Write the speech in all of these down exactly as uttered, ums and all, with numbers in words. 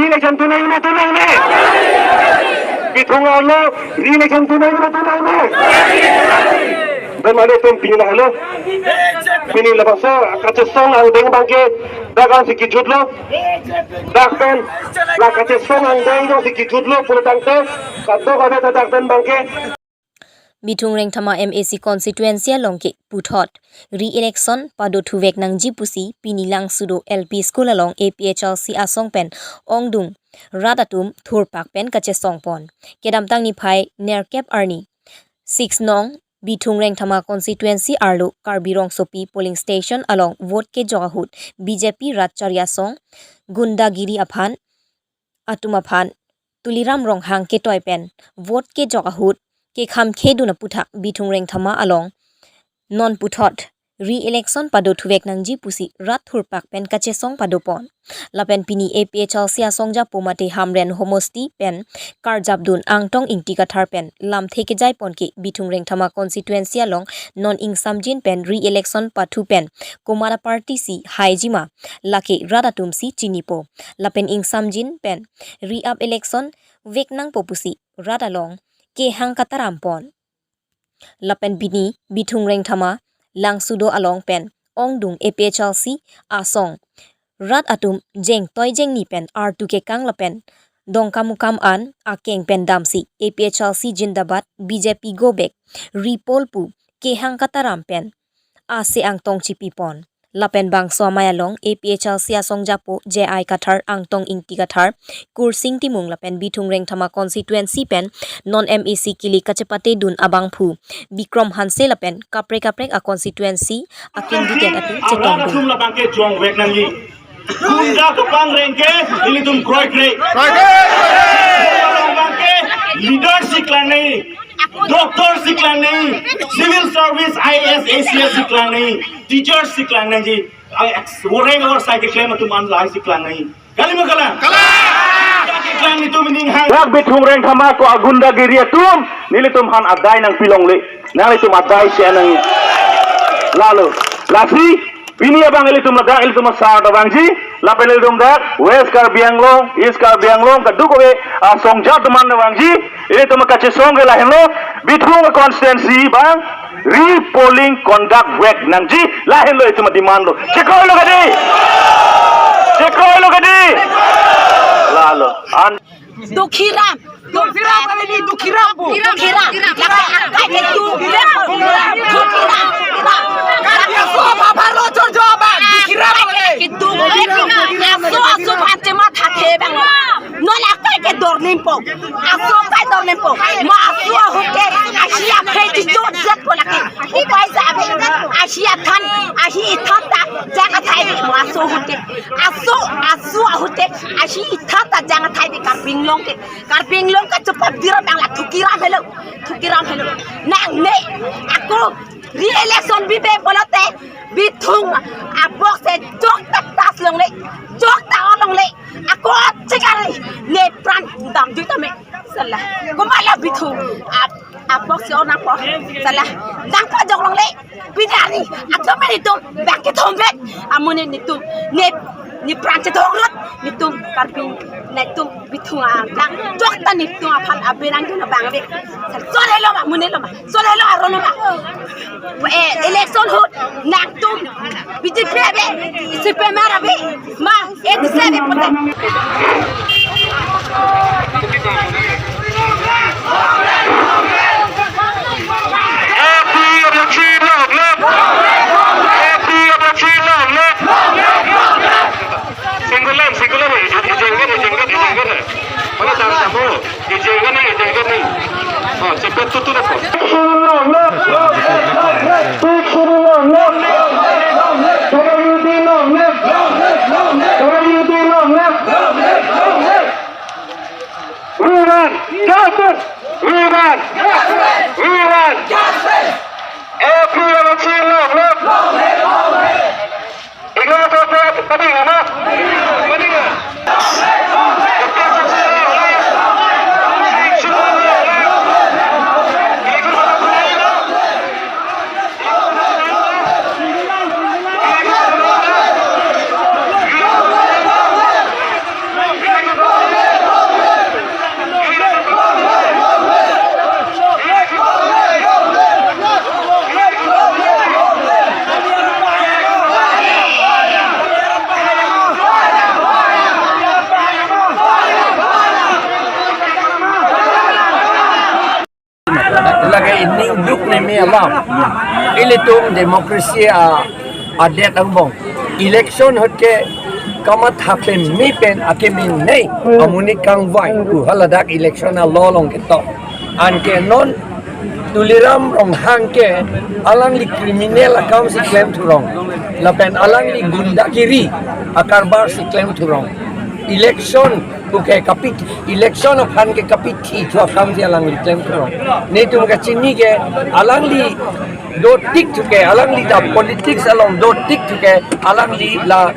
Re-election tu nangne, tu nangne. Bithung arlo re-election tu nangne, tu nangne. Dak mane tum pini lahelo. Pini labangso kachesong angdeng abangke dak ansi kejutlo. Dak pen la kachesong angdeng jongsi kejutlo pulotangte, kadokave ta dak pen abangke. Bithung Rengthama M A C constituency along ke puthot re-election padothuvek nangji pusi pini Langsudo L P School along A P H L C asong pen ongdung rat atum thurpak pen kachesong pon. Kedamtang niphai nerkep arni six nong Bithung Rengthama constituency arlo Karbi Rongsopi polling station along vote kejok ahut B J P rat chari asong gundagiri aphan atum aphan Tuliram Ronghang ketoi pen vote kejok ahut kekham khedun aputhak Bithung Rengthama along non puthot re-election padothuvek nangji pusi rat thurpak pen kachesong padopon. Lapen pini A P H L C asong japo mate Hamren homosti pen karjapdun Angtong Ingti Kathar pen lamthe kejai pon ke Bithung Rengthama constituency along non ingsamjin pen re-election pathu pen komat aparty si haiji ma, lake rat atum si chinipo. Lapen ingsamjin pen re-up election vek nangpo pusi rat along kehang kataram pon. Lapen pini Bithung Rengthama Langsudo along pen ongdung A P H L C asong rat atum jengtoi jengni pen artu kekang lapen Dongkamukam an akeng pen damsi A P H L C jindabad, B J P go back, repol pu kehang kataram pen ase angtong chipipon. Lapen bangso amei along A P H L C asong japo J I Kathar, Angtong Ingti Kathar, Kursing Timung lapen Bithung Rengthama constituency pen non M A C kili kachepatedun abangphu Bikrom Hanse lapen kaprek kaprek a constituency a candidate atum chetongdun. Atum labangke jongvek nangji. Gunda kepangreng ke ilitum kroikre. Kroikre. Labangke leader si klang nangji, doctor si klang nangji, civil service I A S, A C S si klang nangji, teacher si klang nangji. Ai, ex-, orang orang sai keklem atum an lahai si klang nangji. Kali ma kalang? Kalang. Keklem itum ining hang. Dak Bithung Rengthama ko agundagiri atum nelitum aphan adai nangpilongle. Nanglitum adai si nangji. Lalo, lasi pini abang ilitum ladak ilitum asar ta vangji, lapen ilitum dak West Karbi Anglong, East Karbi Anglong, kadokave asong jat atum an ta vangji, ilitum kachesong ke lahenlo, Bithung constituency abang repolling conduct vek nangji, lahenlo itum demand lo. Chekroilo kedi? Chekroilo kedi? Lalo. An- Dukhiram. Dukhiram, ini Dukhiram, Bu. Dukhiram. Dukhiram. Lapen angkai ke Dukhiram. Dukhiram. Dukhiram. Lapen aso aphan lo chorjo abang. Dukhiram. Angkai ke Dukhiram. Aso, aso aphan chematha the abang. Non angkai ke dorlimpo. Aso angkai dorlimpo. Ma aso ahut ke ashi aphai chechot jetpo lake. Upai sa ave. Ashi athan, ashi ithan ta jang athai ave. Ma aso ahut ke. Aso, aso ahut ke. Ashi ithan ta jang athai ave Karbi Anglong ke. Karbi Anglong kachepap diram abang la Thukiram helo, Thukiram helo. Nangne, ako re-election bibe pulote, Bithung abok si chokta tas longle, chokta ong longle. Ako chekar le, ne pran damjui tame. Sala, komat la Bithung ab-, abok si ong nangpo. Sala, nangpajok longle. Pini arni, atum nelitum bak kethom vek. Amonit nelitum ne, ne pran chethong rot, nelitum Karbi, nelitum Bithung abang. Chokta nelitum aphan aberang dun abang ave. Solelo ma, monelo ma, solelo arolo ma. Eh, election ahut nangtum B J P ave, C P M ave, ma, eh, dise ave pote. A P H L C long live! A P H L C long live! Single line, single line, ijeng, ijeng, ijeng, ijeng. Mana dang kamu? Ijeng ni, ijeng ni. Oh, cepet tutu na po. We want justice! We want justice! We want justice! A P H L C long live! Ignore the threat, coming, no? Coming, no? Meme alam. Ilitum democracy a adet angbong. Election ahut ke kamatha peme pen akeme nei amonit kangvai pu haladak election a-law along ketok. Anke non Tuliram Ronghang ke alangli criminal akam si klem thurong. Lapen alangli gundagiri akarbar si klem thurong. Election puke kapi, election aphan ke kapithi thu akam si alangli klem thurong. Netum kachini ke alangli dotik thuke, alangli ta politics along dotik thuke, alangli la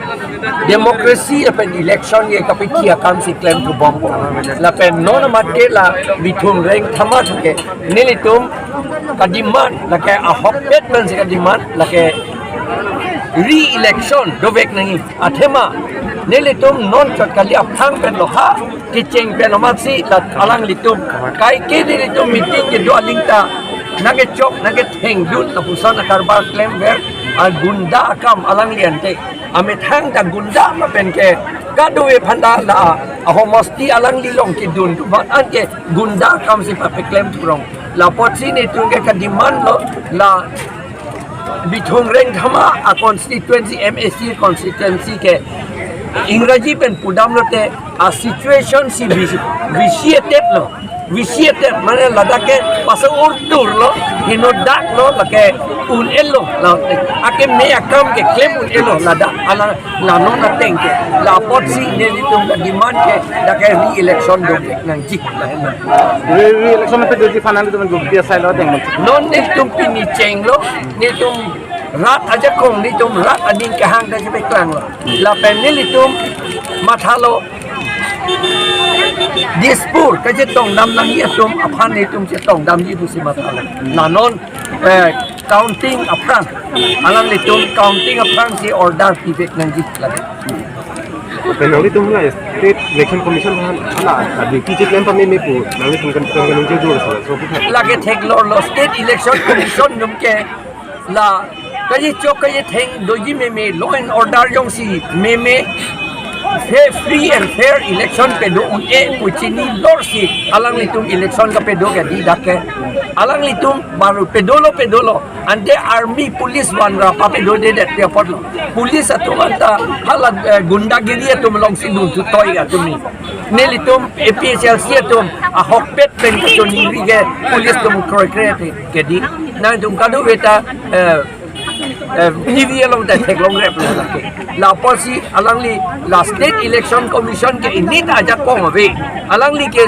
democracy lapen election ke kapithi akam si klem thubom. Lapen non amat ke la Bithung Rengthama thuke, nelitum kademand lake ahokpet pen si kademand lake re-election dovek nangji. Athema nelitum non chot kali aphrang pen lo ha kecheng pen amatsi la alanglitum kaike nelitum meeting kedo aling ta nangkechok nangkethengdun lapuson akarbar klemver, agunda akam alangli ante. Amethang ta gunda ma pen ke kadokave aphan ta la ahomosti alangli along kedun tu ma anke gunda akam si papeklem thurong. La apotsi netum ke kademand lo la Bithung Rengthama a constituency, M A C constituency ke Ingraji pen pudam lote a situation si vitiated lo. Vitiated mane ladak ke paso urtur lo, henodak lo, lake un-elo, la akeme akam ke klem un-elo ladak ala la non ateng ke. La apotsi nelitum kademand ke dak ke re-election dovek nangji. Re-election pe doji aphan nelitum duk dia sai lo deng. Non nelitum pini chenglo, nelitum rat ajakong, nelitum rat aning kehang ta chepeklanglo. Lapen nelitum mathalo Dispur kachetongdam nangji atum aphan nelitum chetongdamji pusi mathalo. La non eh, counting aphrang, alanglitum counting aphrang si order pivek nangji lake. Pen nanglitum la State Election Commission aphan la duty cheklem pameme pu nanglitum kan kan kan jujur sa so pu. Lake theklor lo, State Election Commission atum ke la kachechok kachetheng doji meme, law and order jongsi meme, fair, free and fair election pado un-e pu chinilor si alanglitum election kapedo ke di dak ke. Alanglitum baru pedolo pedolo. Ante army police vanra papedodedet pi apotlo. Police atum anta hala eh, gundagiri atum alongsi dun thutoi atum ni. Nelitum A P H L C atum ahokpet pen kachoningri ke police atum kroikre ke di. Nangtum kadokave ta eh, eh, T V along ta theklongreplo lake. La apotsi alangli la State Election Commission ke init ajakong ave. Alangli ke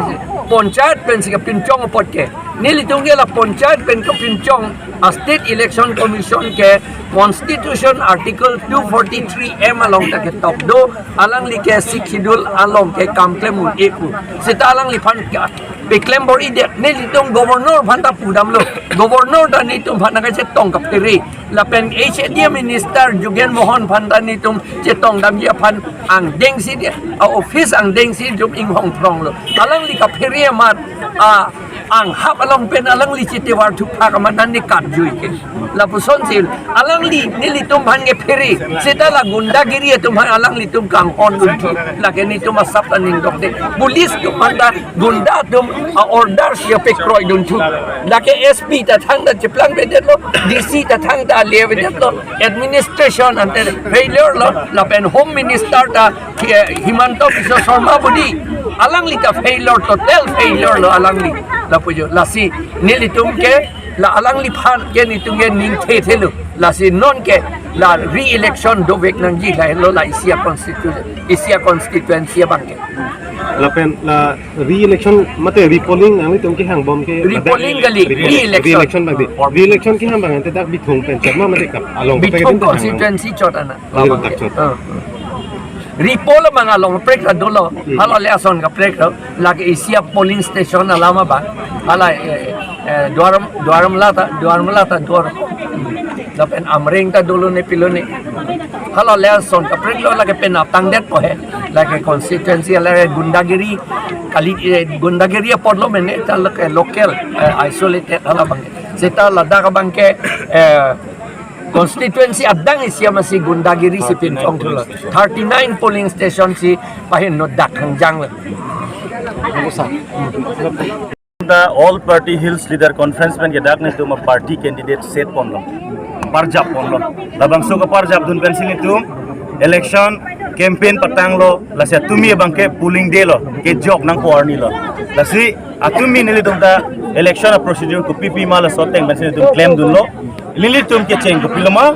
panchayat pensi kapinchong apot ke. Nelitum ke la panchayat pen kapinchong a State Election Commission ke Constitution Article two forty-three M along ta ketok do, alangli ke Sixth Schedule along ke kam klem un-e pu. Seta alangliphan ke peklem bor-idet, nelitum Governor aphan ta pudamlo. Governor ta netum aphan nangkachetong kaphere. Lapen H A D A Minister Jogen Mohan aphan ta netum chetongdamji aphan angdengsi dia, a office angdengsi jum inghong thronglo. Alangli kaphere amat a anghap along pen alangli chitivar thuphak amat nani katjui ke. Lapusonsi alangli nelitum aphan kephere, seta la gundagiri atum aphan alanglitum kanghon dunthu. Lake netum asap ta ningdokde. Police atum aphan ta gunda atum a-order si apekroi dunthu. Lake S P ta thangta cheplangvedetlo, D C ta thangta levedetlo, administration ante failure lo, lapen Home Minister ta Hi-, Himanta Biswa Sarma budi, alangli ta failure, total failure lo alangli. Lapujo, lasi nelitum ke la alangliphan ke netum ke ning thethelo. Lasi non ke la re-election dovek nangji lahelo la isi a constitu-, isi a constituency abang ke. Lapen la re-election mate repolling nanglitum kehangbom ke Repolling ladak kali, re-election. Re-election bang di. Or- Re-election kehang abang ante dak Bithung pen chot ma mate kap along Bithung kaperin ta hang. Constituency chot ana. Re-election labang ke. Chot. Ah. Repoll abang along prek ta dolo. Hmm. Hala le ason kaprek lo. Lake isi a polling station alam abang. Hala eh, eh, Duar, Duar Amla ta, Duar Amla ta Duar. Lapen Amreng ta dolo ne pilo ne. Hala le ason kapreklo lake penap tangdetpo he. Lake constituency lake gundagiri kali, eh, gundagiri apotlo mene ta lake local, eh, isolated hala abang. Seta ladak abang ke, eh, constituency adang isi amatsi gundagiri si pinchong thulo. Thirty-nine polling station si pahin no dak hangjang lo. Ta All Party Hills Leader Conference pen ke dak netum a party candidate set ponlo, parjap ponlo. Labangso kaparjapdun pensi netum election campaign patanglo, lasi atumi abangke polling day lo, kejok nangpo arni lo. Lasi atumi nelitum ta election a procedure kopipi ma laso ateng pensi netum klemdunlo. Nelitum kecheng kopiloma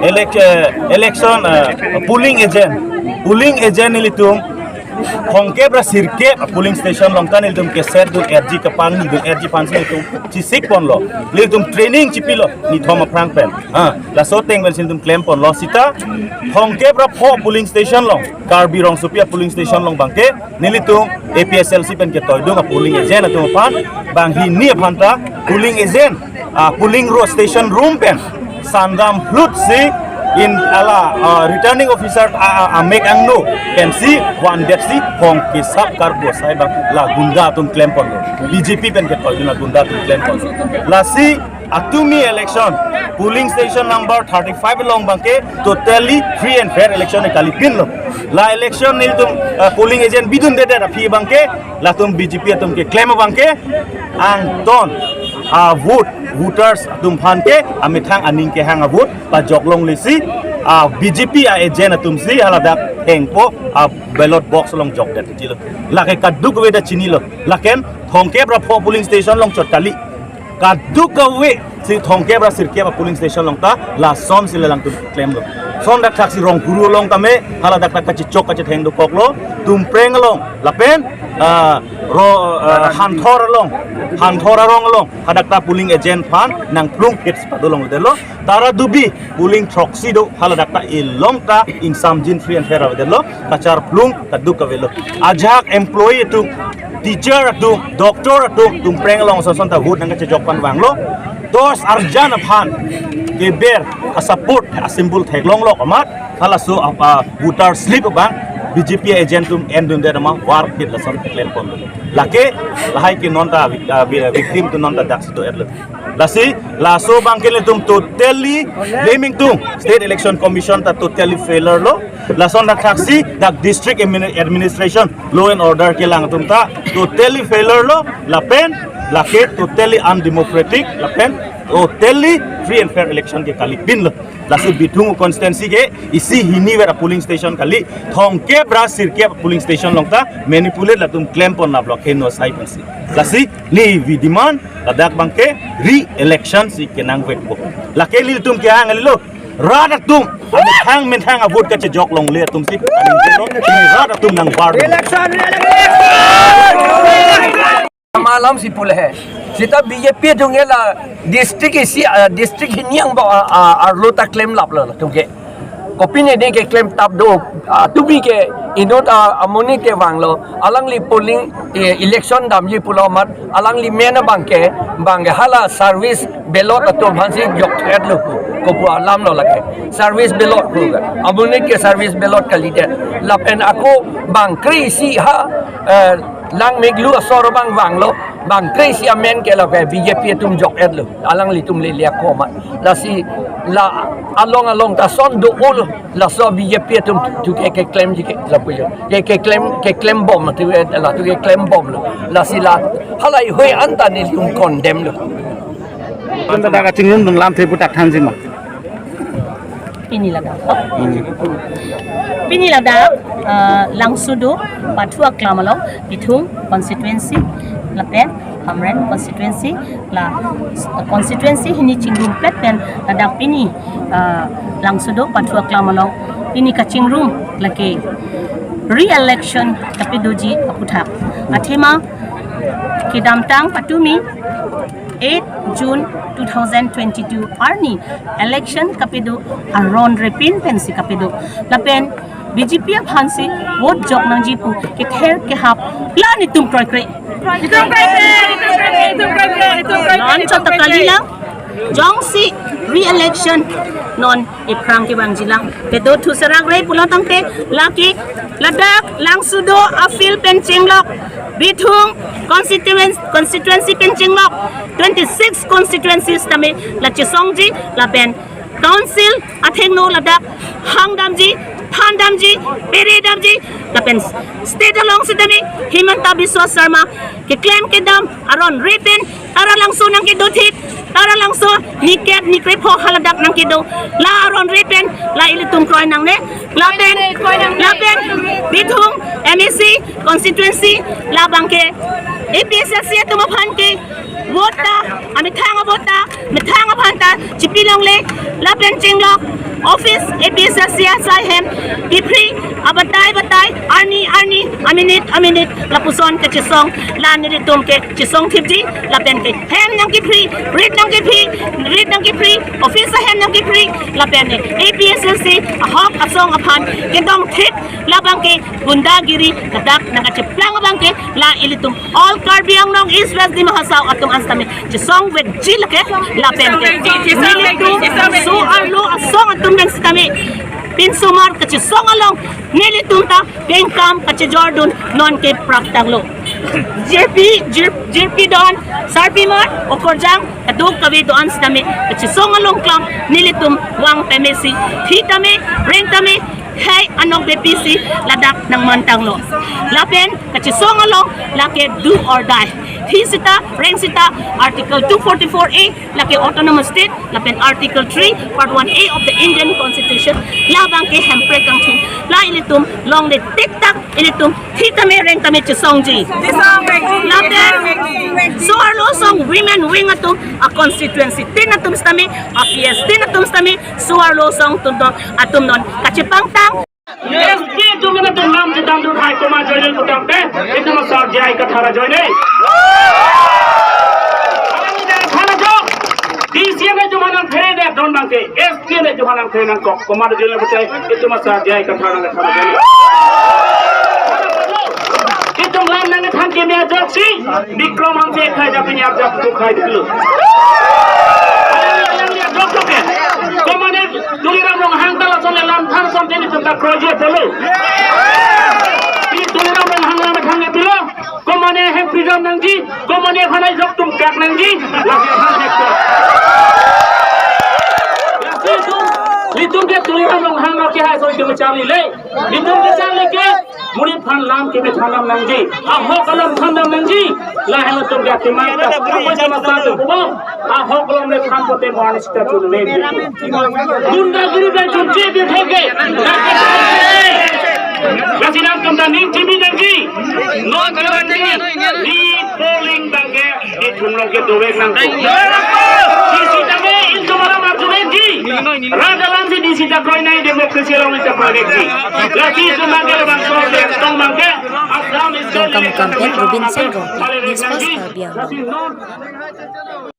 elec-, eh, election, eh, polling agent. Polling agent nelitum thomkep ra sirkep a polling station along ta nelitum kesetdun erji kapangni dun erji aphansi nelitum chesik ponlo. Nelitum training chipilo nithom aphrang pen. Ah, laso ateng pensi nelitum klem ponlo sita thomkep ra pho polling station along Karbi Rongsopi a polling station along abangke nelitum A P H L C pen ketoidun a polling agent atum aphan, bang hini aphan ta polling agent, ah, polling ro station room pen sandam hlut si in hala, ah, returning officer, ah, ah, amek angno pensi van det si hong kesap karbo sai abang la gunda atum klem ponlo, B J P pen ketoidun a gunda atum klem ponlo. Lasi atumi election polling station number thirty-five along abangke totally free and fair election e kalipinlo. La election nelitum, ah, polling agent bidundedet aphi abangke latum B J P atum keklem abangke angton a vote, voters atum aphan ke amethang aning kehang a vote pajok longle si, ah, B J P a agent atum si haladak hengpo a ballot box along jokdet chilo. Lake kadokave ta chinilo. Lapen thomkep ra pho polling station along chot kali, kadokave si thomkep ra sirkep a polling station along ta lasonsi le alangtum klemlo. Lason dak thaksi Rongkuru along tame haladak ta kachechok kachetheng dokoklo. Tumpreng along lapen, ah, ro, ah, Hanthor along, Hanthor arong along hadak ta polling agent aphan nangplung hits padolongledetlo. Tara Dubi polling throksi do, haladak ta ilong ta ingsamjin free and fair avedetlo, kacharplung kadokave lo. Ajahak employee atum, teacher atum, doctor atum, Tumpreng along ason ason ta vote nangkachejok aphan vanglo. Dos arjan aphan keber a support a symbol theklonglo amat halaso a, a voter slip abang B J P agent atum endundet amat var phit lason klem ponlo. Lake lahai ke non ta vic-, ah, vi-, victim atum non ta daksi do-etlo. Lasi laso abangke nelitum totally blaming tung State Election Commission ta totally failure lo. Lason dak thaksi dak district admini-, administration law and order kelang atum ta totally failure lo. Lapen lake totally undemocratic lapen totally free and fair election ke kalipinlo. Lasi Bithung constituency ke isi hini vera polling station kali, thomkep ra sirkep polling station along ta manipulate latum klem pon la block heno sai pensi. Lasi neli demand ladak abangke re-election si kenangvekpo. Lake nelitum kehang kalilo, rat atum amethang methang a vote kachejok longle atum si, rat atum nangbar. Election, re-election. Malam si pule he. Sita B J P atum ke la district isi, ah, district hini angbong, ah, ah, arlo ta klemlaplo latum ke. Kopine ne keklem tap do, ah, tumi ke inut, ah, amonit ke vanglo. Alangli polling, eh, election damji pulo amat, alangli men abangke, abangke hala service ballot atum aphansi joktheklo pu. Kopu alamlo lake. Service ballot pu ke. Amonit ke service ballot kalidet. Lapen ako bang kre-isi ha, eh, Langmeklu asor abang vanglo, bang kre-isi amen ke lake B J P atum jok-etlo, alanglitum lele ako amat. Lasi la along along ta son do-olo, laso B J P atum tu ke keklemji ke lapu jo. Ke keklem, keklembom tu ke, la tu keklembomlo. Lasi la halahei anta nelitum condemn lo. Anta dak kachingrumdun alamthe pu dak thanji ma? Pini ladak. Pini ladak, eh, Langsodo pathu aklam along, Bithung constituency lapen Hamren constituency, la constituency hini chingrumpet pen ladak pini, eh, Langsodo pathu aklam along pini kachingrum lake re-election kapedoji aputhak. Athema kedamtang patumi eight June two thousand twenty-two arni election kapedo aron repin pensi kapedo. Lapen B J P aphansi vote jok nangji pu kether kehap la netum kroikre. Netum kroikre, netum kroikre, netum kroikre, netum kroikre. Non chot ta kalilang. Jongsi re-election non ephrang kevangjilang. Kedo thu serak re pulo tangte lake ladak Langsodo a field pen chenglok, Bithung constituen-, constituency pen chenglok, twenty-six constituencies tame la chesongji lapen council athengno ladak hangdamji, Than damji, pere damji, lapen state along sitame Himanta Biswa Sarma keklem kedam aron repen Taralangso nangkedothip, Taralangso niket nikrepho haladak nangkedo, la aron repen la ilitum kroi nangne, lapen, lapen Bithung M A C constituency labangke A P H L C atum aphan ke vote ta, amethang a vote ta, methang aphan ta chipilongle, lapen chenglok office A P H L C asai hem kiphri abatai batai, arni arni, aminit aminit lapuson kechesong, la nelitum kechesong thipji, lapen ke hem nangkiphri, rit nangkiphri, rit nangkiphri, office ahem nangkiphri, lapen ke A P H L C ahok asong aphan kedongthip, labangke gundagiri ladak nangkacheplang abangke la ilitum all Karbi Anglong East West Dima Hasao atum an sitame chesongvekji lake, lapen ke nelitum so-arlo asong atum pen sitame pinsomar kachesong along nelitum ta kengkam kachejordun nonke praptanglo. Jirpi, jir, jirpi don, sarpi mar, okorjang, kadokave do-an sitame kachesong along klam nelitum vang pemesi, thi tame, reng tame, hei anok bepisi ladak nangmantanglo. Lapen kachesong along lake do or die. Thi sita, reng sita, Article two forty-four A, lake Autonomous State, lapen Article three, Part one A of the Indian Constitution, labangke hemprek kangthim, la ilitum longle tiktak ilitum thi tame reng tame chesongji. Lapen so-arlo asong women wing atum a constituency tin atum sitame, a P S tin atum sitame, so-arlo asong atum do, atum non kachepangtang. S P atum atum lam chethan dun hai komat ajoine putangte, itum asar J I Kathar ajoine. Alang J I Kathar ajo, D C M atum aphan nangphere det don abangke, S P atum aphan nangphere nangkok, komat ajoine putai, itum asar J I Kathar nang Kathar ajoine. Itum lam nangthan keme ajoksi, Bikram Hanse khai japinya japu khai dulu. Alang liya jok jok ke. Komane Tuliram Ronghang ta lason le lam than son teni tenta kroje polo. Pi Tuliram Ronghang lam thang le pilo. Komane hem freedom nangji. Komane phanai jok tum kak nangji. Lasi than hek to. Lasi tum, litum ke Tuliram Ronghang lo ke hai so itum charli le. Itum ke charli ke. Monit aphan lam keme than dam nangji. Ahok alam than dam nangji. Lahelo tum ke atimai ta. Apa jama sa tu kubang. Ahok alam le than pote mo anis ta chun le. Gundagiri bai chun che bi theke. Lasi nangtum ta ning chimi nangji. Non nangji. Ni polling abangke. Di chunglong ke dovek nang. D C tame intu malam arjunenji. Raja lamsi D C ta kroinai, democracy along ta kroinai. Lasi chunglong ke bangso tong abangke. Assam is Dongkamukam pen Robinson Rongpi, News Fast Karbi Anglong.